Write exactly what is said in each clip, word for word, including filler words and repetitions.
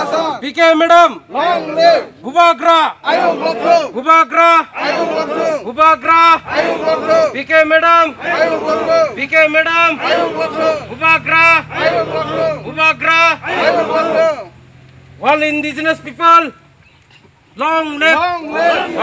Assam. P K madam. Long live. Bubagra. Ayung Lokthung. Bubagra. Ayung Lokthung. Bubagra. Ayung Lokthung. P K madam. Ayung Lokthung. P K madam. Ayung Lokthung. Bubagra. Ayung Lokthung. Bubagra. Ayung Lokthung. All indigenous people. Long live! Long live!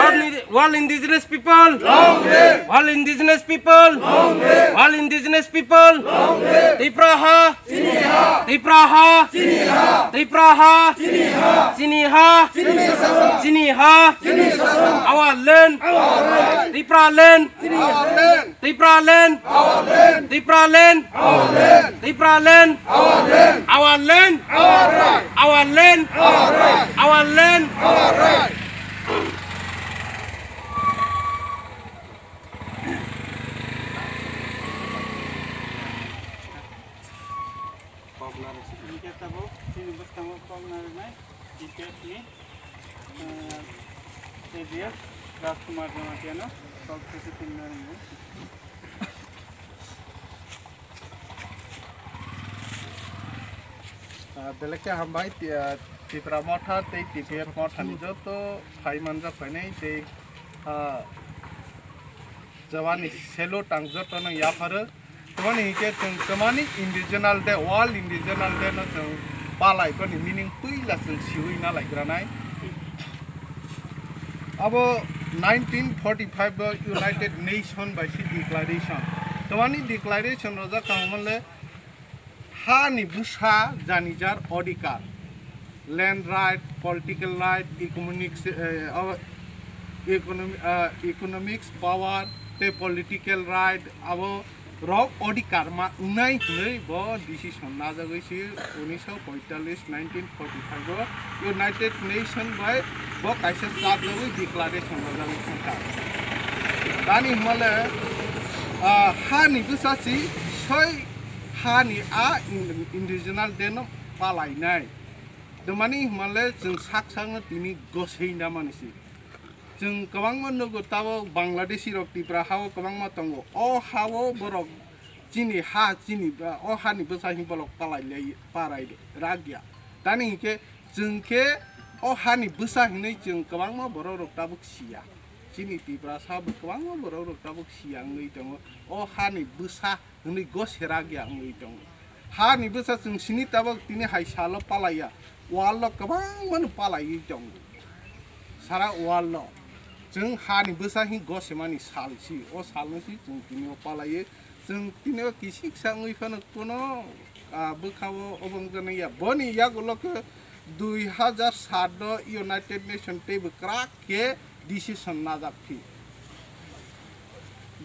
All, all indigenous people! Long live! All indigenous people! Long live! All indigenous people! Long live! Tipraha! Siniha! Tipraha! Siniha! Tipraha! Siniha! Siniha! Siniha! Siniha! Siniha! Our land! Our right! Tipra land! Our land! Tipra land! Our land! Tipra land! Our land! Tipra land! Our land! Our land! Our land! Our right! Our land! Our land! Our right! Kok narwk sidi. Hingke tabuk chini bwskango kok narwknai T P F ni, eh, A G S Rajkumar Jamatia no kok sidi tini narwknai. Ah, belai khe hambai, ti-, ah, Tipra Motha tei T P F Motha ni joto phai manjak phainai tei, ah, Jawani selo tang joto no yapharo. Tamani hinkhe chwng tamani Indigenous Day, World Indigenous Day no chwng palai boni meaning puila chwng siwi na lai granai. Abo nineteen forty-five o United Nation bai si declaration. Tamani declaration rojak kaham le, ha ni bwsa jani jar odhikar, land right, political right, economics, eh, abo economy, eh, economics power tei political right abo rok odhikar ma wngnai hwnwi bo decision najagwi si unisho poitallis, nineteen forty-five o United Nation bai bo kaisa chapjagwi declaration rojagwi thangkha. Tani hwnmale, ah, ha ni bwsa si soi ha ni a in-, indigenous day no palainai. Tamani hwnmale chwng sak sakno tini gosei namani si. Chwng kwbangma nugo tabuk Bangladeshi rok Tipra hao kwbangma tongo. O hao borok chini ha, chini ba, o hani bwsa hwnwi bolok palai lai, parai rak ya. Tani hinkhe chwng khe o hani bwsa hwnwi chwng kwbangma borok rok tabuk siya. Chini Tiprasa bo kwbangma borok rok tabuk siya wngwi tongo. O hani bwsa hwnwi go serak ya wngwi tongo. Ha ni bwsa chwng sini tabuk tini hai salo palaiya, wall o kwbangma no palaiwi tongo. Sara wall o chwng ha ni bwsa hi go semani sal si, o sal no si chwng tini o palaiwi. Chwng tini o kisik sa wngwi phano kuno, ah, bwkha o obo wngjaknai ya. Boni yagulo khe dui hazar sat o United Nation tei bo kwrak khe decision najak phi.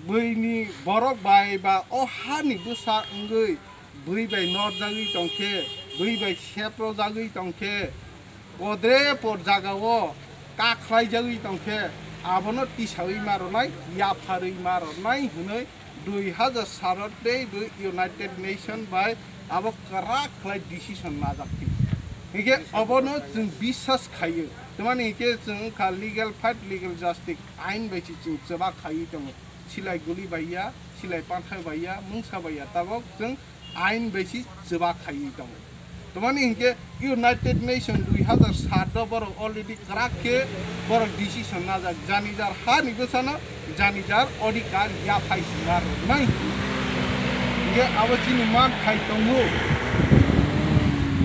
Buini borok bai ba o hani bwsa wngwi bui bai norjagwi tongkhe, bui bai seprojagwi tongkhe, kodre por jagao kakhlaijagwi tongkhe, abono tisawi ma rwnai, yapharwi ma rwnai hwnwi dui hazar sat o tei bo United Nation bai abo kwrak khlai decision najak phi. Hinkhe obono chwng biswas khaio. Tamani hinkhe chwng wngkha legal fight, legal justice, ain bai se chwng chwbak khaiwi tongo. Silai guli bai ya, silai panthai bai ya, mungsa bai ya, tabok chwng ain bai se chwbak khaiwi tongo. Tamani hinkhe United Nation dui hazar sat o borok already kwrak khe borok decision najak, jani jar ha ni bwsano jani jar odhikar yaphai sima rwnai. Hinkhe abo chini man khai tongo.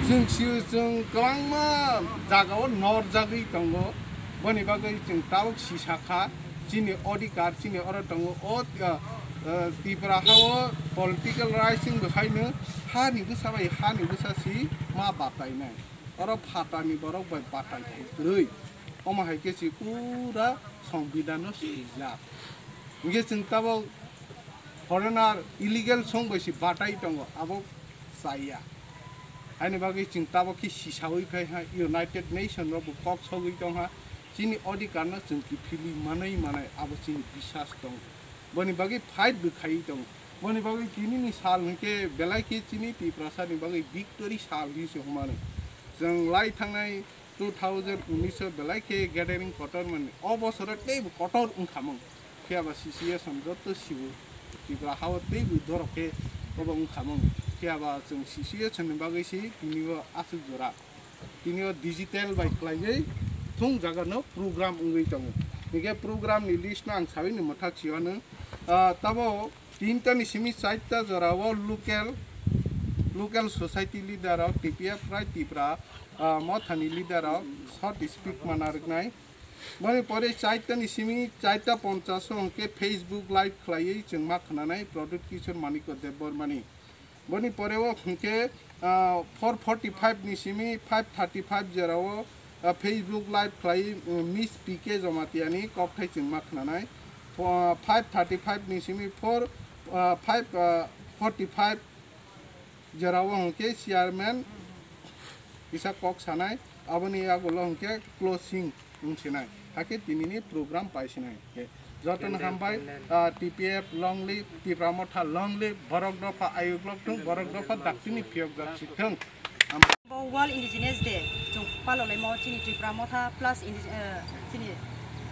Chwng si, chwng kwbangma jagao norjagwi tongo. Boni bagwi chwng tabuk sisa kha, chini odhikar, chini oro tongo, o, ah, ah, Tripura hao political right wngwi haino ha ni bwsa bai ha ni bwsa si ma batainai. Oro phatani borok bai batai hai kwrwi. Omo hai khe se pura Songbidan no swijak. Hinkhe chwng tabuk foreigner illegal song bai se batai tongo, abo chaya. Haini bagwi chwng tabuk khe sisaui phai ha, United Nation rok bo kok sogwi tong ha. Chini odhikar no chwng kiphilwi manwi manai, abo chini biswas tongo. Boni bagwi fight bo khaiwi tongo. Boni bagwi tini ni sal hinkhe belai khe chini Tiprasa ni bagwi victory sal hinwi se hwnmano. Chwng lai thangnai two thousand unis o belai khe gathering kotor mani. O bosoro teibo kotor wngkhamung. Phiya ba situation joto sibo Tripura hao teibo dorok khe obo wngkhamung. Phiya ba chwng situation ni bagwi se tini o aswk jora. Tini o digital bai khlaiwi thung jaga no program wngwi tongo. Hingke program ni list no ang sawi ni mwthak si ano. Ah, tabo tinta ni simi chaita jora o local, local society leader rok, T P F rai Tipra, ah, motha ni leader rok short speech mana rwknai. Boni pore chaita ni simi chaita ponchas o hingke Facebook live khlaiwi chwng ma khnanai Pradyut Kishore Manikya Debbarma ni. Boni pore o hingke, ah, four forty-five ni simi five thirty-five jora o, ah, Facebook live khlai, um, Miss P K Jamatia ni kokthai chwng ma khnanai. Fo-, five thirty-five ni simi four, ah, five, ah, forty-five jora o hingke chairman kisa kok sanai, aboni yagulo hingke closing wng sinai, hakhe tinini program pai sinai. Jotono hambai, ah, T P F long live, Tipra Motha long live, borok dopha ayuk lok thung, borok dopha daktini phiyok jak si thung. Bo World Indigenous Day chwng palolaimo chini Tipra Motha plus Indi-, eh, chini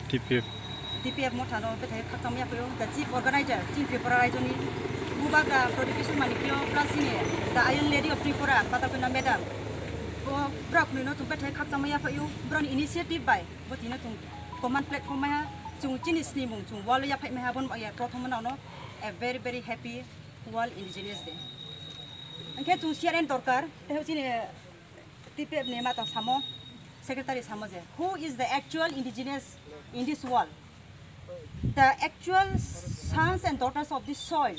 T P F. T P F Motha no bethai khakchangma yaphaio, the chief organizer, chini Tripura raijoni bubagra Pradyut Kishore Manikya plus chini the Iron Lady of Tripura, Patalkanya madam. Bo bwrok nwi no chwng bethai khakchangma yaphaio, borokni initiative bai. Bo tino chwng common platform maya, chwng chini snimung chwng wall ya phai maya, bon ya prothom no, a very, very happy World Indigenous Day. Hingke chwng share and dorkar, tei chini T P F ni mata samo, secretary samo je, who is the actual indigenous in this world? The actual sons and daughters of this soil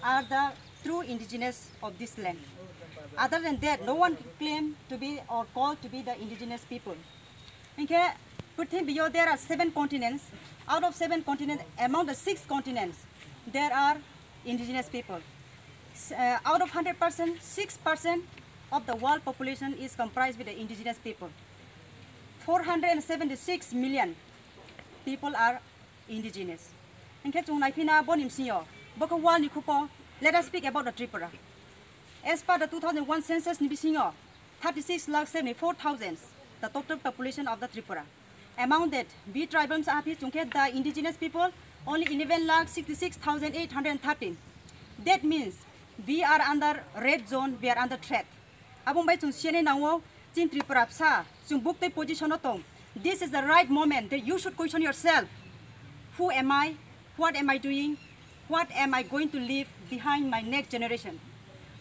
are the true indigenous of this land. Other than that, no one claim to be or call to be the indigenous people. Hingke purthimbi o there are seven continents. Out of seven continents, among the six continents, there are indigenous people. S-, uh, out of hundred percent, six percent of the world population is comprised with the indigenous people. Four hundred and seventy-six million people are indigenous. Hingke chwng naiphina boni bsingyo, bo khe world ni khupo, let us speak about the Tripura. As per the two thousand one census ni bisingo, thirty-six lakh seventy-four thousand the total population of the Tripura. Among that, we tribal sa aphi chwng khe the indigenous people only eleven lakh sixty-six thousand eight hundred thirteen. That means we are under red zone, we are under threat. Aboni bai chwng siyani nango, chini Tripura bsa, chwng buktwi position o tong. This is the right moment that you should question yourself. Who am I? What am I doing? What am I going to leave behind my next generation?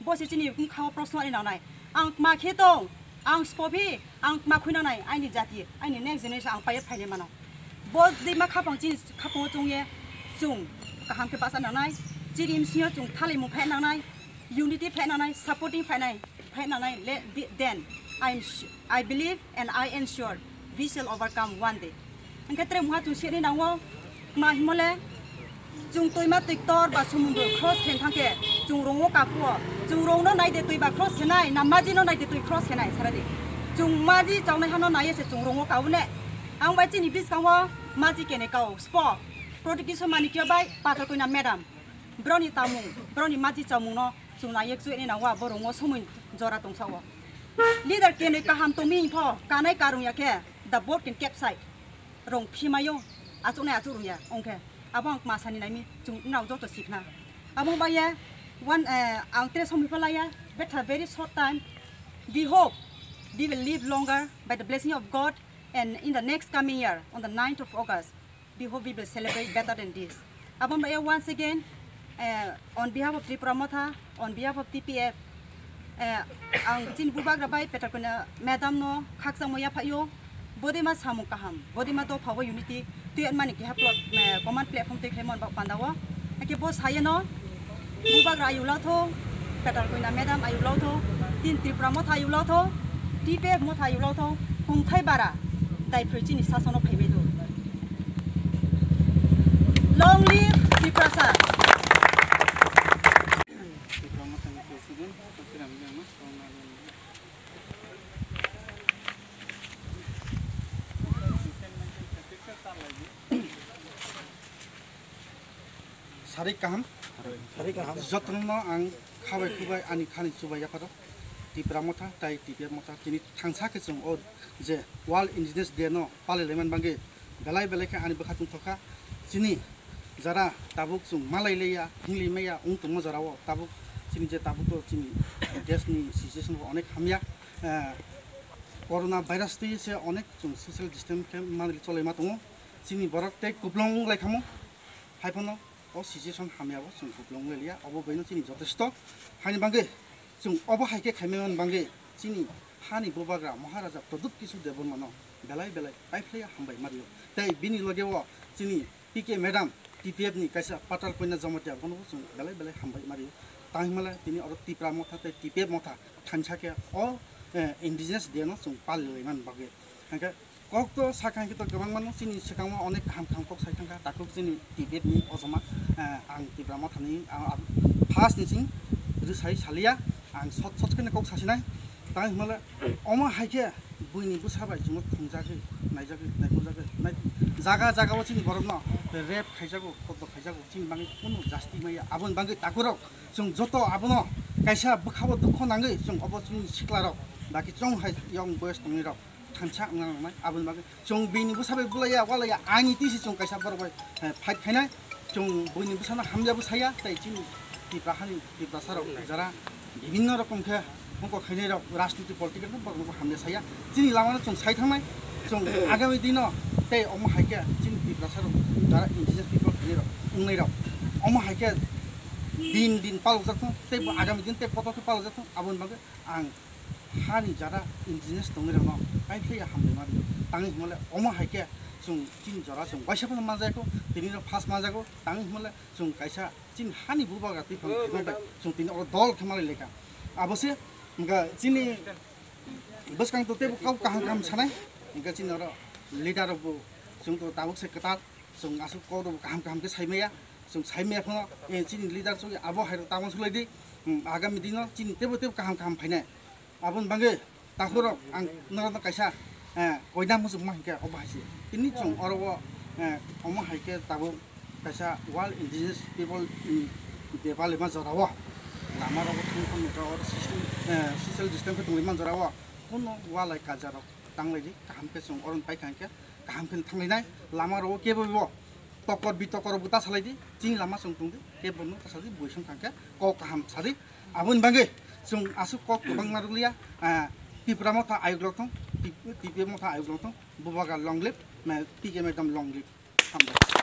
Bo se chini bwkhao proshno ani nangnai. Ang kma khe tong, ang spobi, ang kma khui nangnai, aini jati, aini next generation ang paye phainai mano. Bo dima khapang chini khapango chwngye chwng kaham khe basa nangnai. Chini bsingyo chwng thalimung phai nangnai, unity phai nangnai, supporting phainai. Phainanai le, the-, then I am su-, I believe and I ensure we shall overcome one day. Hingke tere mungha chwng sini nango, ma himole, chwng twima twiktor ba sumundro cross khen thangke, chwng rongo kakuo, chwng rongno naide twi ba cross khenai, na maji no naide twi cross khenai, saradi. Chwng maji chawnai hano naiye se chwng rongo kaune. Ang bai chini biskango maji kene kao, spo, Pradyut Kishore Manikya bai Patalkanya madam. Broni tamung, broni maji chamung no chwng naiye chwng ni nango, abo rongo somoi jora tongsa o. Leader kenoi kaham tongmi pho, kanai karung ya khe, the boat can capsize. Rong phimayo, achuk nai achuk rung ya, ongkhe. Abo ang masani naimi, chwng nao joto sikna. Abo baye, one, eh, ang tre somoi phalaya, but a very short time. We hope we will live longer by the blessing of God, and in the next coming year, on the ninth of August, we hope we will celebrate better than this. Abo bai once again, eh, on behalf of Tripura Motha, on behalf of T P F, eh, ang chini bubagra bai Peter Kuna madam no khakchangma yaphaio, bodima samung kaham, bodima dopha o unity, twi mani keha plot, eh, common platform twi khlaimani bak panda o. Ake bo sayeno, bubagra ayuk lao tho, Peter Kuna madam ayuk lao tho, tin Tripura Motha ayuk lao tho, T P F Motha ayuk lao tho, kungthai bara, dai phrwi chini sasono phaibai tho. Long live Tiprasa! Sari kaham. Sari kaham. Jotono ang khabai khubai ani khani chubai yapharo. Tipra Motha tai T P F Motha tini thangsa khe chwng o je World Indigenous Day no palai laimani bagwi belai belai khe ani bwkha tongthokha. Chini jara tabuk chwng malai laiya, hinglai maya wng tongma jora o tabuk chini je tabuk to chini desh ni situation bo onek hamya. Eh, Corona virus twi se onek chwng social distance khe manwi cholaima tongo. Chini borok tei kuplung lai khamo. Haiphano o situation hamya bo chwng kuplung lai liya. Obo baino chini jotesto. Haini bagwi chwng obo hai khe khaimani bagwi chini hani bubagra Maharaja Pradyut Kishore Debbarmano belai belai paiphlaiya hambai mario. Tei bini loge o chini P K madam, T P F ni kaisa Patal Kanya Jamatia, bono bo chwng belai belai hambai mario. Tang himale tini oro Tipra Motha tei T P F Motha thansa khe o, eh, Indigenous Day no chwng pali lai man bagwi. Hingke kok to sakha hingke to kwbang mano, chini swkango onek kaham kaham kok sai thangkha, takhuk chini T P F ni ojoma, eh, ang Tipra Motha ni, ah, ah, first ni sing rwsai saliya, ang sot sot khe kok sasinai. Tang himale omo hai khe buini bwsa bai chwngno thwngjagwi, naijagwi, naikhorjagwi, nai-, jaga jaga o chini borokno rape khaijago, khotbo khaijago, chini bagwi kunu jasti maya. Aboni bagwi takhurok chwng joto abono kaisa bwkhao dukho nangwi chwng obo chini siklarok, baki chwng hai yong boyes tongnairok thansa wngna nangnai. Aboni bagwi chwng bini bwsa bai bulaiya, walaiya, ani tisi chwng kaisa borok bai, eh, fight khainai. Chwng buini bwsano hamya bwsaya, tei chini Tipra hani Tiprasarok jara bibhinno rokom khe hongkor khainairok, rajniti political no borokno hamya saya. Chini lamano chwng sai thangnai, chwng agami dino tei omo hai khe chini Tiprasarok jara indigenous people khainairok, wngnairok omo hai khe din din palokjak thung, tei bo agami din tei kotor khe palokjak thung, aboni bagwi ang hani jara indigenous tongnairokno paiphlaiya hambai mani. Tangwi hwnmale omo hai khe chwng chini jora chwng waisa phano manjak kho, tini no first manjago, tangwi hwnmale chwng kaisa chini hani bubagra twi phang thangma bai chwng tini oro dol khe malai lekha. Abo se wngkha chini bwskang to teibo kok kaham kaham sanai, wngkha chini oro leader rok bo chwng to tabuk se kwtal, chwng aswk kok rok bo kaham kaham khe sai maya, chwng sai maya phano, eh, chini leader chwng abo hai rok tamo sulai di, hmm, agami dino chini teibo teibo kaham kaham phainai. Aboni bagwi takhurok ang norokno kaisa, eh, koina muchungma hinkhe obo hai se. Tini chwng oro o, eh, omo hai khe tabuk kaisa World Indigenous People, mm, Day palima jorao lama rogo thang thang jora oro system, eh, social distance khe tongwi man jorao kuno walai kaja rok tanglai di, kaham khe chwng oro paikha hinkhe kaham khe thanglainai. Lama rogo kebo bo tokor bitokor bo ta salai di, chini lama chwng tong di, kebo no ta sadi, buisong thang khe kok kaham sadi. Aboni bagwi chwng aswk kok kwbangma rwliya, ah, Tipra Motha ayuk rok thung, T P F Motha ayuk rok thung, bubagra long live, ma-, P K madam long live. Hambai.